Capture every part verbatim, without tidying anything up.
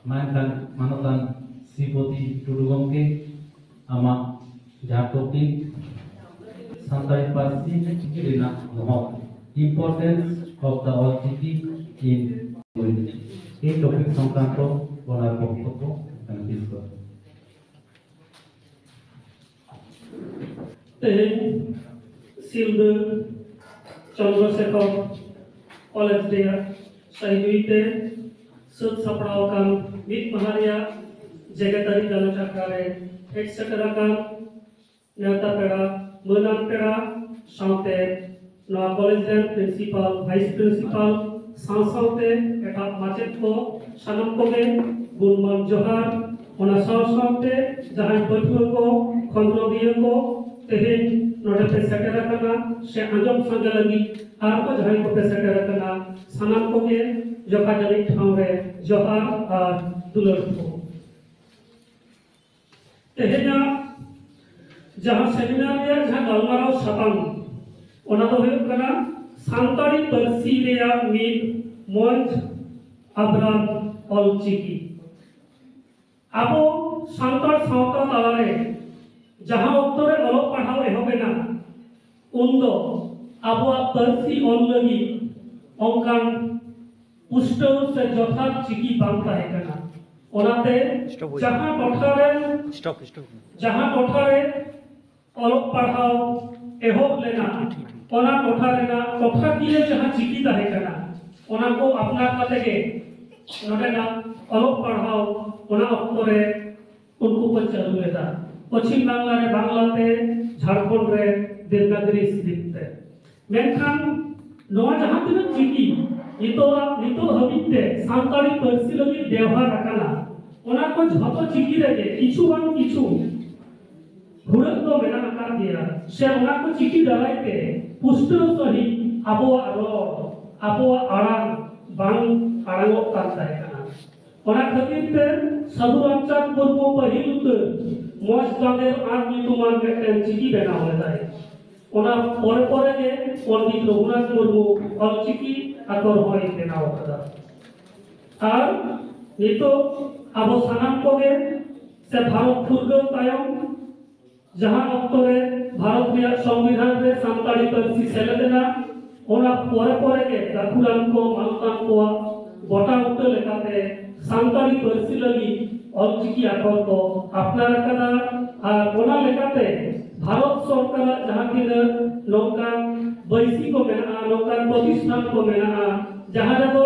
ᱢᱮᱱᱠᱷᱟᱱ ᱢᱟᱱᱚᱛᱟᱱ ᱥᱨᱤᱯᱚᱛᱤ ᱴᱩᱰᱩ ᱜᱚᱢᱠᱮ, ᱟᱢᱟᱜ ᱡᱟᱦᱟᱸ ᱴᱚᱯᱤᱠ ᱥᱟᱱᱛᱟᱲᱤ ᱯᱟᱹᱨᱥᱤ ᱪᱤᱠᱤ ᱨᱮᱱᱟᱜ ᱢᱚᱦᱚᱛ, Importance of the All Chiki in Language, এই টপিক সংক্রান্ত ওনার বক্তব্য এখানে পেশ করবেন। ᱛᱮᱦᱮᱧ ᱥᱤᱞᱫᱟᱹ ᱪᱚᱱᱫᱨᱚᱥᱮᱠᱷᱚᱨ ᱠᱚᱞᱮᱡᱽ ᱨᱮᱭᱟᱜ ᱥᱟᱹᱦᱤᱡᱩᱦᱤ ᱛᱮ ᱥᱟᱹᱛ ᱥᱟᱯᱲᱟᱣ ᱟᱠᱟᱱ ᱢᱤᱫ ᱢᱟᱦᱟ ᱨᱮᱭᱟᱜ ᱡᱮᱜᱮᱛᱟᱹᱨᱤ ᱜᱟᱞᱚᱪ ᱟᱠᱷᱲᱟ ᱨᱮ ᱦᱮᱡ ᱥᱮᱴᱮᱨ ᱟᱠᱟᱱ ᱱᱮᱣᱛᱟ ᱯᱮᱲᱟ, ᱢᱟᱹᱱᱟᱱ ᱯᱮᱲᱟ ᱥᱟᱶᱛᱮ ᱱᱚᱣᱟ ᱠᱚᱞᱮᱡᱽ ᱨᱮᱱ ᱯᱨᱤᱱᱥᱤᱯᱟᱞ, ᱵᱷᱟᱭᱤᱥ ᱯᱨᱤᱱᱥᱤᱯᱟᱞ ᱥᱟᱶ ᱥᱟᱶᱛᱮ ᱮᱴᱟᱜ ᱢᱟᱪᱮᱫ ᱠᱚ ᱥᱟᱱᱟᱢ ᱠᱚᱜᱮ ᱜᱩᱱᱢᱟᱱ ᱡᱚᱦᱟᱨ᱾ ᱚᱱᱟ ᱥᱟᱶ ᱥᱟᱶᱛᱮ ᱡᱟᱦᱟᱸᱭ ᱯᱟᱹᱴᱷᱩᱣᱟᱹ ᱠᱚ, ᱠᱷᱚᱸᱫᱽᱨᱚᱸᱫᱤᱭᱟᱹ ᱠᱚ ᱛᱮᱦᱮᱧ ᱱᱚᱰᱮ ᱯᱮ ᱥᱮᱴᱮᱨ ᱟᱠᱟᱱᱟ ᱥᱮ ᱟᱸᱡᱚᱢ ᱥᱟᱸᱜᱮ ᱞᱟᱹᱜᱤᱫ ᱟᱨᱦᱚᱸ ᱡᱟᱦᱟᱸᱭ ᱠᱚᱯᱮ ᱥᱮᱴᱮᱨ ᱟᱠᱟᱱᱟ, ᱥᱟᱱᱟᱢ ᱠᱚᱜᱮ ᱡᱚᱠᱷᱟ ᱡᱟᱹᱱᱤᱡ ᱴᱷᱟᱶ ᱨᱮ ᱡᱚᱦᱟᱨ ᱟᱨ ᱫᱩᱞᱟᱹᱲ ᱠᱚ᱾ ᱛᱮᱦᱮᱧᱟᱜ ᱡᱟᱦᱟᱸ ᱥᱮᱢᱤᱱᱟᱨ ᱨᱮᱭᱟᱜ ᱡᱟᱦᱟᱸ ᱜᱟᱞᱢᱟᱨᱟᱣ ᱥᱟᱛᱟᱢ, ᱚᱱᱟ ᱫᱚ ᱦᱩᱭᱩᱜ ᱠᱟᱱᱟ ᱥᱟᱱᱛᱟᱲᱤ ᱯᱟᱹᱨᱥᱤ ᱨᱮᱭᱟᱜ ᱢᱤᱫ ᱢᱚᱸᱡᱽ ᱟᱵᱨᱟᱱ ᱚᱞ ᱪᱤᱠᱤ᱾ ᱟᱵᱚ ᱥᱟᱱᱛᱟᱲ ᱥᱟᱶᱛᱟ ᱛᱟᱞᱟᱨᱮ ᱡᱟᱦᱟᱸ ᱚᱠᱛᱚ ᱨᱮ ᱚᱞᱚᱜ ᱯᱟᱲᱦᱟᱣ ᱮᱦᱚᱵ ᱮᱱᱟ, ᱩᱱᱫᱚ ᱟᱵᱚᱣᱟᱜ ᱯᱟᱹᱨᱥᱤ ᱚᱞ ᱞᱟᱹᱜᱤᱫ ᱚᱱᱠᱟᱱ ᱯᱩᱥᱴᱟᱹᱣ ᱥᱮ ᱡᱚᱛᱷᱟᱛ ᱪᱤᱠᱤ ᱵᱟᱝ ᱛᱟᱦᱮᱸ ᱠᱟᱱᱟ᱾ ᱚᱱᱟᱛᱮ ᱡᱟᱦᱟᱸ ᱴᱚᱴᱷᱟ ᱨᱮ ᱡᱟᱦᱟᱸ ᱴᱚᱴᱷᱟ ᱨᱮ ᱚᱞᱚᱜ ᱯᱟᱲᱦᱟᱣ ᱮᱦᱚᱵ ᱞᱮᱱᱟ, ᱚᱱᱟ ᱴᱚᱴᱷᱟ ᱨᱮᱱᱟᱜ ᱴᱚᱴᱷᱟᱠᱤᱭᱟᱹ ᱡᱟᱦᱟᱸ ᱪᱤᱠᱤ ᱛᱟᱦᱮᱸ ᱠᱟᱱᱟ, ᱚᱱᱟ ᱠᱚ ᱟᱯᱱᱟᱨ ᱠᱟᱛᱮ ᱜᱮ ᱱᱚᱰᱮᱱᱟᱜ ᱚᱞᱚᱜ ᱯᱟᱲᱦᱟᱣ ᱚᱱᱟ ᱚᱠᱛᱚ ᱨᱮ ᱩᱱᱠᱩ ᱠᱚ ᱪᱟᱹᱞᱩ ᱞᱮᱫᱟ᱾ ᱯᱚᱪᱷᱤᱢ ᱵᱟᱝᱞᱟ ᱨᱮ ᱵᱟᱝᱞᱟ ᱛᱮ, ᱡᱷᱟᱲᱠᱷᱚᱸᱰ ᱨᱮ ᱫᱮᱵᱽᱱᱟᱜᱽᱨᱤ ᱥᱠᱨᱤᱯᱴ ᱛᱮ᱾ ᱢᱮᱱᱠᱷᱟᱱ ᱱᱚᱣᱟ ᱡᱟᱦᱟᱸ ᱛᱤᱱᱟᱹᱜ ᱪᱤᱠᱤ ᱱᱤᱛᱚᱜ, ᱱᱤᱛᱚᱜ ᱦᱟᱹᱵᱤᱡ ᱛᱮ ᱥᱟᱱᱛᱟᱲᱤ ᱯᱟᱹᱨᱥᱤ ᱞᱟᱹᱜᱤᱫ ᱵᱮᱣᱦᱟᱨ ᱟᱠᱟᱱᱟ, ᱚᱱᱟ ᱠᱚ ᱡᱷᱚᱛᱚ ᱪᱤᱠᱤ ᱨᱮᱜᱮ ᱠᱤᱪᱷᱩ ᱵᱟᱝ ᱠᱤᱪᱷᱩ ᱦᱩᱲᱟᱹᱜ ᱫᱚ ᱢᱮᱱᱟᱜ ᱟᱠᱟᱫ ᱜᱮᱭᱟ, ᱥᱮ ᱚᱱᱟ ᱠᱚ ᱪᱤᱠᱤ ᱫᱟᱨᱟᱭ ᱛᱮ ᱯᱩᱥᱴᱟᱹᱣ ᱥᱟᱺᱦᱤᱡ ᱟᱵᱚᱣᱟᱜ ᱨᱚᱲ, ᱟᱵᱚᱣᱟᱜ ᱟᱲᱟᱝ ᱵᱟᱝ ᱟᱲᱟᱝᱚᱜ ᱠᱟᱱ ᱛᱟᱦᱮᱸ ᱠᱟᱱᱟ᱾ ᱚᱱᱟ ᱠᱷᱟᱹᱛᱤᱨ ᱛᱮ ᱥᱟᱹᱫᱷᱩ ᱨᱟᱢᱪᱟᱸᱫᱽ ᱢᱩᱨᱢᱩ ᱯᱟᱹᱦᱤᱞ ᱩᱛᱟᱹᱨ ᱢᱚᱸᱡᱽ ᱫᱟᱸᱫᱮᱨ ᱟᱸᱠ ᱧᱩᱛᱩᱢᱟᱱ ᱢᱤᱫᱴᱮᱱ ᱪᱤᱠᱤ ᱵᱮᱱᱟᱣ ᱞᱮᱫᱟᱭ᱾ ᱚᱱᱟ ᱯᱚᱨᱮ ᱯᱚᱨᱮ ᱜᱮ ᱯᱚᱱᱰᱤᱛ ᱨᱚᱜᱷᱩᱱᱟᱛᱷ ᱢᱩᱨᱢᱩ ᱚᱞᱪᱤᱠᱤ ᱟᱠᱷᱚᱨ ᱦᱚᱸᱭ ᱵᱮᱱᱟᱣ ᱟᱠᱟᱫᱟ᱾ ᱟᱨ ᱱᱤᱛᱚᱜ ᱟᱵᱚ ᱥᱟᱱᱟᱢ ᱠᱚᱜᱮ ᱥᱮ ᱵᱷᱟᱨᱚᱛ ᱯᱷᱩᱨᱜᱟᱹᱞ ᱛᱟᱭᱚᱢ ᱡᱟᱦᱟᱸ ᱚᱠᱛᱚ ᱨᱮ ᱵᱷᱟᱨᱚᱛ ᱨᱮᱭᱟᱜ ᱥᱚᱝᱵᱤᱫᱷᱟᱱ ᱨᱮ ᱥᱟᱱᱛᱟᱲᱤ ᱯᱟᱹᱨᱥᱤ ᱥᱮᱞᱮᱫ ᱮᱱᱟ, ᱚᱱᱟ ᱯᱚᱨᱮ ᱯᱚᱨᱮ ᱜᱮ ᱜᱟᱹᱠᱷᱩᱲᱟᱱ ᱠᱚ ᱢᱟᱱᱚᱛᱟᱱ ᱠᱚᱣᱟᱜ ᱜᱚᱴᱟ ᱵᱩᱴᱟᱹ ᱞᱮᱠᱟᱛᱮ ᱥᱟᱱᱛᱟᱲᱤ ᱯᱟᱹᱨᱥᱤ ᱞᱟᱹᱜᱤᱫ ᱚᱞᱪᱤᱠᱤ ᱟᱠᱷᱚᱨ ᱠᱚ ᱟᱯᱱᱟᱨ ᱟᱠᱟᱫᱟ᱾ ᱟᱨ ᱚᱱᱟ ᱞᱮᱠᱟᱛᱮ ᱵᱷᱟᱨᱚᱛ ᱥᱚᱨᱠᱟᱨᱟᱜ ᱡᱟᱦᱟᱸ ᱛᱤᱱᱟᱹᱜ ᱱᱚᱝᱠᱟᱱ ᱵᱟᱹᱭᱥᱤ ᱠᱚ ᱢᱮᱱᱟᱜᱼᱟ, ᱱᱚᱝᱠᱟᱱ ᱯᱨᱚᱛᱤᱥᱴᱷᱟᱱ ᱠᱚ ᱢᱮᱱᱟᱜᱼᱟ, ᱡᱟᱦᱟᱸ ᱨᱮᱫᱚ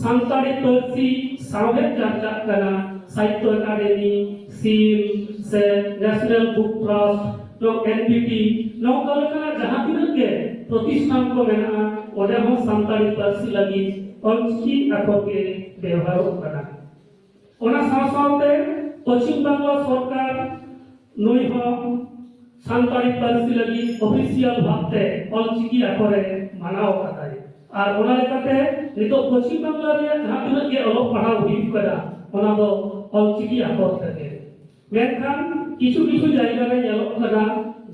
ᱥᱟᱱᱛᱟᱲᱤ ᱯᱟᱹᱨᱥᱤ ᱥᱟᱶᱦᱮᱫ ᱪᱟᱨᱪᱟᱜ ᱠᱟᱱᱟ, ᱥᱟᱦᱤᱛᱛᱚ ᱮᱠᱟᱰᱮᱢᱤ, ᱥᱤᱞ ᱥᱮ ᱱᱮᱥᱱᱟᱞ ᱵᱩᱠ ᱴᱨᱟᱥᱴ, ᱱᱚᱣᱟ ᱮᱱ ᱵᱤ ᱴᱤ, ᱱᱚᱝᱠᱟ ᱞᱮᱠᱟᱱᱟᱜ ᱡᱟᱦᱟᱸ ᱛᱤᱱᱟᱹᱜ ᱜᱮ ᱯᱨᱚᱛᱤᱥᱴᱷᱟᱱ ᱠᱚ ᱢᱮᱱᱟᱜᱼᱟ, ᱚᱸᱰᱮ ᱦᱚᱸ ᱥᱟᱱᱛᱟᱲᱤ ᱯᱟᱹᱨᱥᱤ ᱞᱟᱹᱜᱤᱫ ᱚᱞᱪᱤᱠᱤ ᱟᱠᱷᱚᱨ ᱜᱮ ᱵᱮᱣᱦᱟᱨᱚᱜ ᱠᱟᱱᱟ᱾ ᱚᱱᱟ ᱥᱟᱶ ᱥᱟᱶᱛᱮ ᱯᱚᱪᱷᱤᱢ ᱵᱟᱝᱞᱟ ᱥᱚᱨᱠᱟᱨ ᱱᱩᱭ ᱦᱚᱸ ᱥᱟᱱᱛᱟᱲᱤ ᱯᱟᱹᱨᱥᱤ ᱞᱟᱹᱜᱤᱫ ᱚᱯᱷᱤᱥᱤᱭᱟᱞ ᱵᱷᱟᱵᱛᱮ ᱚᱞᱪᱤᱠᱤ ᱟᱠᱷᱚᱨᱮ ᱢᱟᱱᱟᱣ ᱟᱠᱟᱫᱟᱭ᱾ ᱟᱨ ᱚᱱᱟ ᱞᱮᱠᱟᱛᱮ ᱱᱤᱛᱚᱜ ᱯᱚᱪᱷᱤᱢ ᱵᱟᱝᱞᱟ ᱨᱮᱭᱟᱜ ᱡᱟᱦᱟᱸ ᱛᱤᱱᱟᱹᱜ ᱜᱮ ᱚᱞᱚᱜ ᱯᱟᱲᱦᱟᱣ ᱦᱩᱭᱩᱜ ᱠᱟᱱᱟ, ᱚᱱᱟ ᱫᱚ ᱚᱞᱪᱤᱠᱤ ᱟᱠᱷᱚᱨ ᱛᱮᱜᱮ᱾ ᱢᱮᱱᱠᱷᱟᱱ ᱠᱤᱪᱷᱩ ᱠᱤᱪᱷᱩ ᱡᱟᱭᱜᱟ ᱨᱮ ᱧᱮᱞᱚᱜ ᱠᱟᱱᱟ,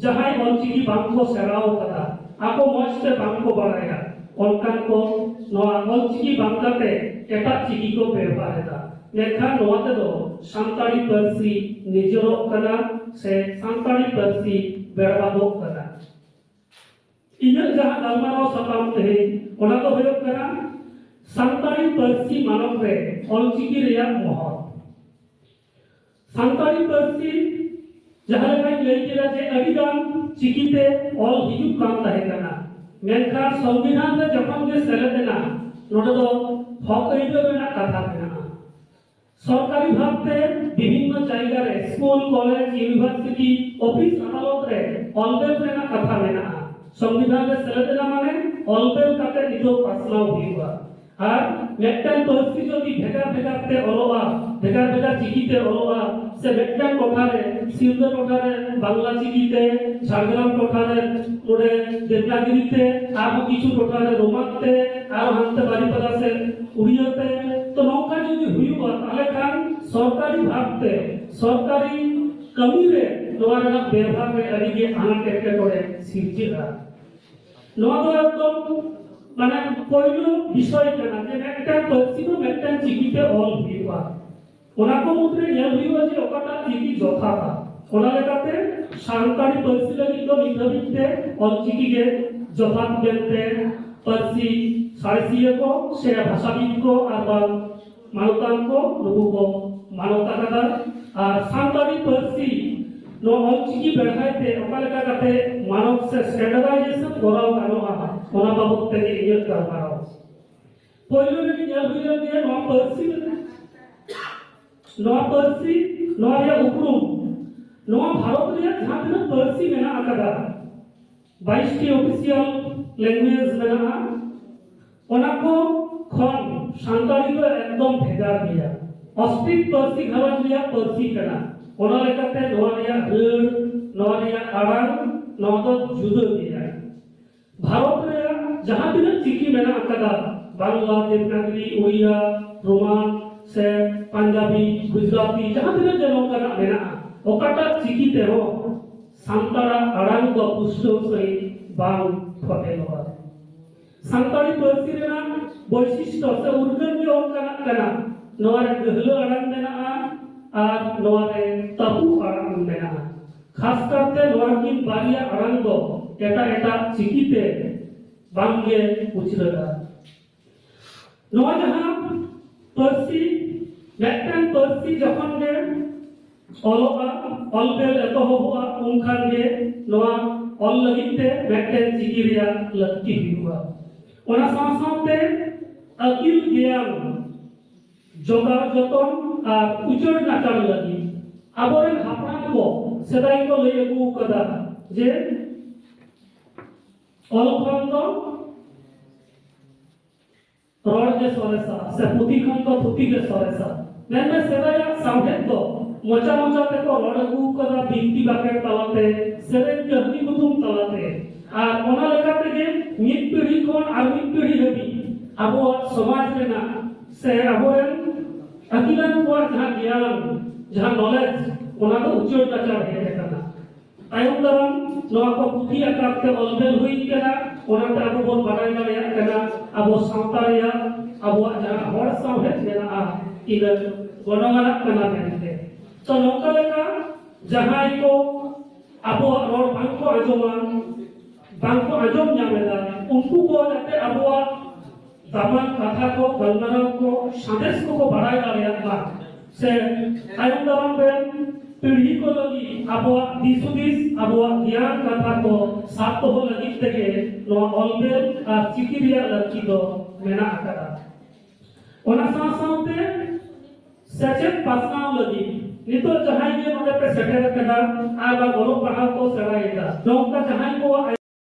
ᱡᱟᱦᱟᱸᱭ ᱚᱞᱪᱤᱠᱤ ᱵᱟᱝ ᱠᱚ ᱥᱮᱬᱟᱣ ᱠᱟᱫᱟ, ᱟᱠᱚ ᱢᱚᱸᱡᱽ ᱛᱮ ᱵᱟᱝ ᱠᱚ ᱵᱟᱲᱟᱭᱟ, ᱚᱱᱠᱟᱱ ᱠᱚ ᱱᱚᱣᱟ ᱚᱞᱪᱤᱠᱤ ᱵᱟᱝ ᱠᱟᱛᱮ ᱮᱴᱟᱜ ᱪᱤᱠᱤ ᱠᱚ ᱵᱮᱣᱦᱟᱨ ᱮᱫᱟ᱾ ᱢᱮᱱᱠᱷᱟᱱ ᱱᱚᱣᱟ ᱛᱮᱫᱚ ᱥᱟᱱᱛᱟᱲᱤ ᱯᱟᱹᱨᱥᱤ ᱱᱤᱡᱚᱨᱚᱜ ᱠᱟᱱᱟ ᱥᱮ ᱥᱟᱱᱛᱟᱲᱤ ᱯᱟᱹᱨᱥᱤ ᱵᱮᱨᱵᱟᱫᱚᱜ ᱠᱟᱱᱟ᱾ ᱤᱧᱟᱹᱜ ᱡᱟᱦᱟᱸ ᱜᱟᱞᱢᱟᱨᱟᱣ ᱥᱟᱛᱟᱢ ᱛᱮᱦᱮᱧ, ᱚᱱᱟ ᱫᱚ ᱦᱩᱭᱩᱜ ᱠᱟᱱᱟ ᱥᱟᱱᱛᱟᱲᱤ ᱯᱟᱹᱨᱥᱤ ᱢᱟᱱᱚᱛ ᱨᱮ ᱚᱞᱪᱤᱠᱤ ᱨᱮᱭᱟᱜ ᱢᱚᱦᱚᱛ᱾ ᱥᱟᱱᱛᱟᱲᱤ ᱯᱟᱹᱨᱥᱤ ᱡᱟᱦᱟᱸ ᱞᱮᱠᱟᱧ ᱞᱟᱹᱭ ᱠᱮᱫᱟ ᱡᱮ ᱟᱹᱰᱤ ᱜᱟᱱ ᱪᱤᱠᱤᱛᱮ ᱚᱞ ᱦᱤᱡᱩᱜ ᱠᱟᱱ ᱛᱟᱦᱮᱸ ᱠᱟᱱᱟ, ᱢᱮᱱᱠᱷᱟᱱ ᱥᱚᱝᱵᱤᱫᱷᱟᱱ ᱨᱮ ᱡᱚᱠᱷᱚᱱ ᱜᱮ ᱥᱮᱞᱮᱫ ᱮᱱᱟ, ᱱᱚᱰᱮ ᱫᱚ ᱦᱚᱠ ᱟᱹᱭᱫᱟᱹᱨ ᱨᱮᱱᱟᱜ ᱠᱟᱛᱷᱟ ᱢᱮᱱᱟᱜᱼᱟ᱾ ᱥᱚᱨᱠᱟᱨᱤ ᱵᱷᱟᱵᱛᱮ ᱵᱤᱵᱷᱤᱱᱱᱚ ᱡᱟᱭᱜᱟ ᱨᱮ ᱥᱠᱩᱞ, ᱠᱚᱞᱮᱡᱽ, ᱤᱭᱩᱱᱤᱵᱷᱟᱨᱥᱤᱴᱤ, ᱚᱯᱷᱤᱥ ᱟᱫᱟᱞᱚᱛ ᱨᱮ ᱚᱞᱵᱮᱞ ᱨᱮᱱᱟᱜ ᱠᱟᱛᱷᱟ ᱢᱮᱱᱟᱜᱼᱟ᱾ ᱥᱚᱝᱵᱤᱫᱷᱟᱱ ᱨᱮ ᱥᱮᱞᱮᱫ ᱮᱱᱟ ᱢᱟᱱᱮ ᱚᱞᱵᱮᱞ ᱠᱟᱛᱮ ᱱᱤᱛᱚᱜ ᱯᱟᱥᱱᱟᱣ ᱦᱩᱭᱩᱜᱼᱟ᱾ ᱟᱨ ᱢᱤᱫᱴᱟᱝ ᱯᱟᱹᱨᱥᱤ ᱡᱩᱫᱤ ᱵᱷᱮᱜᱟᱨ ᱵᱷᱮᱜᱟᱨ ᱛᱮ ᱚᱞᱚᱜᱼᱟ, ᱵᱷᱮᱜᱟᱨ ᱵᱷᱮᱜᱟᱨ ᱪᱤᱠᱤ ᱛᱮ ᱚᱞᱚᱜᱼᱟ, ᱥᱮ ᱢᱤᱫᱴᱟᱝ ᱴᱚᱴᱷᱟ ᱨᱮ, ᱥᱤᱞᱫᱟᱹ ᱴᱚᱴᱷᱟ ᱨᱮ ᱵᱟᱝᱞᱟ ᱪᱤᱠᱤ ᱛᱮ, ᱡᱷᱟᱲᱜᱨᱟᱢ ᱴᱚᱴᱷᱟ ᱨᱮ ᱱᱚᱰᱮ ᱫᱮᱵᱽᱱᱟᱜᱤᱨᱤ ᱛᱮ, ᱟᱨᱦᱚᱸ ᱠᱤᱪᱷᱩ ᱴᱚᱴᱷᱟ ᱨᱮ ᱨᱳᱢᱟᱱ ᱛᱮ, ᱟᱨᱦᱚᱸ ᱦᱟᱱᱛᱮ ᱵᱟᱨᱤᱯᱟᱫᱟ ᱥᱮᱫ ᱩᱲᱤᱭᱟ ᱛᱮ, ᱛᱚ ᱱᱚᱝᱠᱟ ᱡᱩᱫᱤ ᱦᱩᱭᱩᱜᱼᱟ, ᱛᱟᱦᱞᱮ ᱠᱷᱟᱱ ᱥᱚᱨᱠᱟᱨᱤ ᱵᱷᱟᱵᱽ ᱛᱮ, ᱥᱚᱨᱠᱟᱨᱤ ᱠᱟᱹᱢᱤ ᱨᱮ ᱱᱚᱣᱟ ᱨᱮᱱᱟᱜ ᱵᱮᱣᱦᱟᱨ ᱨᱮ ᱟᱹᱰᱤ ᱜᱮ ᱟᱱᱟᱴ ᱮᱴᱠᱮᱴᱚᱬᱮ ᱥᱤᱨᱡᱟᱹᱜᱼᱟ᱾ ᱱᱚᱣᱟ ᱫᱚ ᱮᱠᱫᱚᱢ ᱢᱟᱱᱮ ᱯᱳᱭᱞᱳ ᱵᱤᱥᱚᱭ ᱠᱟᱱᱟ ᱡᱮ ᱢᱤᱫᱴᱟᱝ ᱯᱟᱹᱨᱥᱤ ᱫᱚ ᱢᱤᱫᱴᱟᱝ ᱪᱤᱠᱤᱛᱮ ᱚᱞ ᱦᱩᱭᱩᱜᱼᱟ᱾ ᱚᱱᱟ ᱠᱚ ᱢᱩᱫᱽᱨᱮ ᱧᱮᱞ ᱦᱩᱭᱩᱜᱼᱟ ᱡᱮ ᱚᱠᱟᱴᱟᱜ ᱪᱤᱠᱤ ᱡᱚᱛᱷᱟᱛᱟ᱾ ᱚᱱᱟ ᱞᱮᱠᱟᱛᱮ ᱥᱟᱱᱛᱟᱲᱤ ᱯᱟᱹᱨᱥᱤ ᱞᱟᱹᱜᱤᱫ ᱫᱚ ᱱᱤᱛ ᱦᱟᱹᱵᱤᱡ ᱛᱮ ᱚᱞᱪᱤᱠᱤ ᱜᱮ ᱡᱚᱛᱷᱟᱛ ᱢᱮᱱᱛᱮ ᱯᱟᱹᱨᱥᱤ ᱥᱟᱬᱮᱥᱤᱭᱟᱹ ᱠᱚ ᱥᱮ ᱵᱷᱟᱥᱟᱵᱤᱫ ᱠᱚ ᱟᱨ ᱵᱟᱝ ᱢᱟᱱᱚᱛᱟᱱ ᱠᱚ ᱱᱩᱠᱩ ᱠᱚ ᱢᱟᱱᱚᱛ ᱟᱠᱟᱫᱟ᱾ ᱟᱨ ᱥᱟᱱᱛᱟᱲᱤ ᱯᱟᱹᱨᱥᱤ ᱱᱚᱣᱟ ᱚᱞᱪᱤᱠᱤ ᱵᱮᱲᱦᱟᱭ ᱛᱮ ᱚᱠᱟ ᱞᱮᱠᱟ ᱠᱟᱛᱮ ᱢᱟᱱᱚᱛ ᱥᱮ ᱥᱴᱮᱱᱰᱟᱨᱰᱟᱭᱡᱮᱥᱚᱱ ᱠᱚᱨᱟᱣ ᱜᱟᱱᱚᱜᱼᱟ, ᱚᱱᱟ ᱵᱟᱵᱚᱛ ᱛᱮᱜᱮ ᱤᱧᱟᱹᱜ ᱜᱟᱞᱢᱟᱨᱟᱣ᱾ ᱯᱳᱭᱞᱳ ᱨᱮᱜᱮ ᱧᱮᱞ ᱦᱩᱭ ᱞᱮᱱ ᱜᱮ ᱱᱚᱣᱟ ᱯᱟᱹᱨᱥᱤ, ᱱᱚᱣᱟ ᱯᱟᱹᱨᱥᱤ, ᱱᱚᱣᱟ ᱨᱮᱭᱟᱜ ᱩᱯᱨᱩᱢ᱾ ᱱᱚᱣᱟ ᱵᱷᱟᱨᱚᱛ ᱨᱮᱭᱟᱜ ᱡᱟᱦᱟᱸ ᱛᱤᱱᱟᱹᱜ ᱯᱟᱹᱨᱥᱤ ᱢᱮᱱᱟᱜ ᱟᱠᱟᱫᱟ, ᱵᱟᱭᱤᱥ ᱴᱤ ᱚᱯᱷᱤᱥᱤᱭᱟᱞ ᱞᱮᱝᱜᱩᱭᱮᱡᱽ ᱢᱮᱱᱟᱜᱼᱟ, ᱚᱱᱟ ᱠᱚ ᱠᱷᱚᱱ ᱥᱟᱱᱛᱟᱲᱤ ᱫᱚ ᱮᱠᱫᱚᱢ ᱵᱷᱮᱜᱟᱨ ᱜᱮᱭᱟ᱾ ᱚᱥᱴᱨᱤᱠ ᱯᱟᱹᱨᱥᱤ ᱜᱷᱟᱨᱚᱸᱡᱽ ᱨᱮᱭᱟᱜ ᱯᱟᱹᱨᱥᱤ ᱠᱟᱱᱟ᱾ ᱚᱱᱟ ᱞᱮᱠᱟᱛᱮ ᱱᱚᱣᱟ ᱨᱮᱭᱟᱜ ᱨᱟᱹᱲ, ᱱᱚᱣᱟ ᱨᱮᱭᱟᱜ ᱟᱲᱟᱝ, ᱱᱚᱣᱟ ᱫᱚ ᱡᱩᱫᱟᱹ ᱜᱮᱭᱟ᱾ ᱵᱷᱟᱨᱚᱛ ᱨᱮᱭᱟᱜ ᱡᱟᱦᱟᱸ ᱛᱤᱱᱟᱹᱜ ᱪᱤᱠᱤ ᱢᱮᱱᱟᱜ ᱟᱠᱟᱫᱟ, ᱵᱟᱝᱞᱟ, ᱫᱮᱵᱽᱱᱟᱜᱽᱨᱤ, ᱳᱲᱤᱭᱟ, ᱨᱳᱢᱟᱱ, ᱥᱮ ᱯᱟᱧᱡᱟᱵᱤ, ᱜᱩᱡᱽᱨᱟᱴᱤ, ᱡᱟᱦᱟᱸ ᱛᱤᱱᱟᱹᱜ ᱜᱮ ᱱᱚᱝᱠᱟᱱᱟᱜ ᱢᱮᱱᱟᱜᱼᱟ, ᱚᱠᱟᱴᱟᱜ ᱪᱤᱠᱤ ᱛᱮᱦᱚᱸ ᱥᱟᱱᱛᱟᱲᱟᱜ ᱟᱲᱟᱝ ᱫᱚ ᱯᱩᱥᱴᱟᱹᱣ ᱥᱟᱺᱦᱤᱡ ᱵᱟᱝ ᱯᱷᱚᱴᱮᱞᱚᱜᱼᱟ᱾ ᱥᱟᱱᱛᱟᱲᱤ ᱯᱟᱹᱨᱥᱤ ᱨᱮᱱᱟᱜ ᱵᱳᱭᱥᱤᱥᱴᱚ ᱥᱮ ᱩᱨᱜᱟᱹᱱ ᱜᱮ ᱚᱱᱠᱟᱱᱟᱜ ᱠᱟᱱᱟ᱾ ᱱᱚᱣᱟ ᱨᱮ ᱜᱟᱹᱦᱞᱟᱹ ᱟᱲᱟᱝ ᱢᱮᱱᱟᱜᱼᱟ ᱟᱨ ᱱᱚᱣᱟ ᱨᱮ ᱛᱟᱹᱯᱩ ᱟᱲᱟᱝ ᱢᱮᱱᱟᱜᱼᱟ᱾ ᱠᱷᱟᱥ ᱠᱟᱨᱛᱮ ᱱᱚᱣᱟ ᱠᱤᱱ ᱵᱟᱨᱭᱟ ᱟᱲᱟᱝ ᱫᱚ ᱮᱴᱟᱜ ᱮᱴᱟᱜ ᱪᱤᱠᱤ ᱛᱮ ᱵᱟᱝᱜᱮ ᱩᱪᱨᱟᱹᱜᱼᱟ᱾ ᱱᱚᱣᱟ ᱡᱟᱦᱟᱸ ᱯᱟᱹᱨᱥᱤ, ᱢᱤᱫᱴᱟᱝ ᱯᱟᱹᱨᱥᱤ ᱡᱚᱠᱷᱚᱱ ᱜᱮ ᱚᱞᱚᱜᱼᱟ, ᱚᱞ ᱵᱮᱞ ᱮᱛᱚᱦᱚᱵᱚᱜᱼᱟ, ᱩᱱ ᱠᱷᱟᱱ ᱜᱮ ᱱᱚᱣᱟ ᱚᱞ ᱞᱟᱹᱜᱤᱫ ᱛᱮ ᱢᱤᱫᱴᱮᱱ ᱪᱤᱠᱤ ᱨᱮᱭᱟᱜ ᱞᱟᱹᱠᱛᱤ ᱦᱩᱭᱩᱜᱼᱟ᱾ ᱚᱱᱟ ᱥᱟᱶ ᱥᱟᱶᱛᱮ ᱟᱹᱠᱤᱞ ᱜᱮᱭᱟᱱ ᱡᱚᱜᱟᱣ ᱡᱚᱛᱚᱱ ᱟᱨ ᱩᱪᱟᱹᱲ ᱱᱟᱪᱟᱲ ᱞᱟᱹᱜᱤᱫ ᱟᱵᱚᱨᱮᱱ ᱦᱟᱯᱲᱟᱢ ᱠᱚ ᱥᱮᱫᱟᱭ ᱠᱚ ᱞᱟᱹᱭ ᱟᱹᱜᱩ ᱟᱠᱟᱫᱟ ᱡᱮ ᱚᱞ ᱠᱷᱚᱱ ᱫᱚ ᱨᱚᱲ ᱜᱮ ᱥᱚᱨᱮᱥᱟ, ᱥᱮ ᱯᱩᱛᱷᱤ ᱠᱷᱚᱱ ᱫᱚ ᱛᱷᱩᱛᱤ ᱜᱮ ᱥᱚᱨᱮᱥᱟ᱾ ᱢᱮᱱᱢᱮ ᱥᱮᱫᱟᱭᱟᱜ ᱥᱟᱶᱦᱮᱫ ᱫᱚ ᱢᱚᱪᱟ ᱢᱚᱪᱟ ᱛᱮᱠᱚ ᱨᱚᱲ ᱟᱹᱜᱩ ᱟᱠᱟᱫᱟ, ᱵᱤᱱᱛᱤ ᱵᱟᱠᱷᱮᱲ ᱛᱟᱞᱟᱛᱮ, ᱥᱮᱨᱮᱧ ᱠᱟᱹᱦᱱᱤ ᱠᱩᱫᱩᱢ ᱛᱟᱞᱟᱛᱮ᱾ ᱟᱨ ᱚᱱᱟ ᱞᱮᱠᱟ ᱛᱮᱜᱮ ᱢᱤᱫ ᱯᱤᱲᱦᱤ ᱠᱷᱚᱱ ᱟᱨ ᱢᱤᱫ ᱯᱤᱲᱦᱤ ᱦᱟᱹᱵᱤᱡ ᱟᱵᱚᱣᱟᱜ ᱥᱚᱢᱟᱡᱽ ᱨᱮᱱᱟᱜ ᱥᱮ ᱟᱵᱚᱨᱮᱱ ᱟᱹᱠᱤᱞᱟᱱ ᱠᱚᱣᱟᱜ ᱡᱟᱦᱟᱸ ᱜᱮᱭᱟᱱ, ᱡᱟᱦᱟᱸ ᱱᱚᱞᱮᱡᱽ, ᱚᱱᱟ ᱫᱚ ᱩᱪᱟᱹᱲ ᱱᱟᱪᱟᱲ ᱦᱮᱡ ᱟᱠᱟᱱᱟ᱾ ᱛᱟᱭᱚᱢ ᱫᱟᱨᱟᱢ ᱱᱚᱣᱟ ᱠᱚ ᱯᱩᱛᱷᱤ ᱟᱠᱟᱨ ᱛᱮ ᱚᱞ ᱵᱮᱞ ᱦᱩᱭ ᱠᱟᱱᱟ᱾ ᱚᱱᱟᱛᱮ ᱟᱵᱚ ᱵᱚᱱ ᱵᱟᱰᱟᱭ ᱫᱟᱲᱮᱭᱟᱜ ᱠᱟᱱᱟ ᱟᱵᱚ ᱥᱟᱶᱛᱟ ᱨᱮᱭᱟᱜ, ᱟᱵᱚᱣᱟᱜ ᱡᱟᱦᱟᱸ ᱦᱚᱲ ᱥᱟᱶᱦᱮᱫ ᱢᱮᱱᱟᱜᱼᱟ, ᱛᱤᱱᱟᱹᱜ ᱜᱚᱱᱚᱝ ᱟᱱᱟᱜ ᱠᱟᱱᱟ ᱢᱮᱱᱛᱮ᱾ ᱛᱚ, ᱱᱚᱝᱠᱟ ᱞᱮᱠᱟ ᱡᱟᱦᱟᱸᱭ ᱠᱚ ᱟᱵᱚᱣᱟᱜ ᱨᱚᱲ ᱵᱟᱝ ᱠᱚ ᱟᱸᱡᱚᱢᱟ, ᱵᱟᱝ ᱠᱚ ᱟᱸᱡᱚᱢ ᱧᱟᱢ ᱮᱫᱟ, ᱩᱱᱠᱩ ᱠᱚ ᱡᱟᱛᱮ ᱟᱵᱚᱣᱟᱜ ᱫᱟᱢᱟᱱ ᱠᱟᱛᱷᱟ ᱠᱚ, ᱜᱟᱞᱢᱟᱨᱟᱣ ᱠᱚ, ᱥᱟᱸᱫᱮᱥ ᱠᱚᱠᱚ ᱵᱟᱲᱟᱭ ᱫᱟᱲᱮᱭᱟᱜ ᱢᱟ, ᱥᱮ ᱛᱟᱭᱚᱢ ᱫᱟᱨᱟᱢ ᱨᱮᱱ ᱯᱤᱲᱦᱤ ᱠᱚ ᱞᱟᱹᱜᱤᱫ ᱟᱵᱚᱣᱟᱜ ᱫᱤᱥ ᱦᱩᱫᱤᱥ, ᱟᱵᱚᱣᱟᱜ ᱜᱮᱭᱟᱱ ᱠᱟᱛᱷᱟ ᱠᱚ ᱥᱟᱵ ᱫᱚᱦᱚ ᱞᱟᱹᱜᱤᱫ ᱛᱮᱜᱮ ᱱᱚᱣᱟ ᱚᱞ ᱵᱮᱞ ᱟᱨ ᱪᱤᱠᱤ ᱨᱮᱭᱟᱜ ᱞᱟᱹᱠᱛᱤ ᱫᱚ ᱢᱮᱱᱟᱜ ᱟᱠᱟᱫᱟ᱾ ᱚᱱᱟ ᱥᱟᱶ ᱥᱟᱶᱛᱮ ᱥᱮᱪᱮᱫ ᱯᱟᱥᱱᱟᱣ ᱞᱟᱹᱜᱤᱫ ᱱᱤᱛᱚᱜ ᱡᱟᱦᱟᱸᱭ ᱜᱮ ᱱᱚᱰᱮ ᱯᱮ ᱥᱮᱴᱮᱨ ᱟᱠᱟᱱᱟ ᱟᱨ ᱵᱟᱝ ᱚᱞᱚᱜ ᱯᱟᱲᱦᱟᱣ ᱠᱚ ᱥᱮᱬᱟᱭᱮᱫᱟ, ᱱᱚᱝᱠᱟ ᱡᱟᱦᱟᱸᱭ ᱠᱚᱣᱟᱜ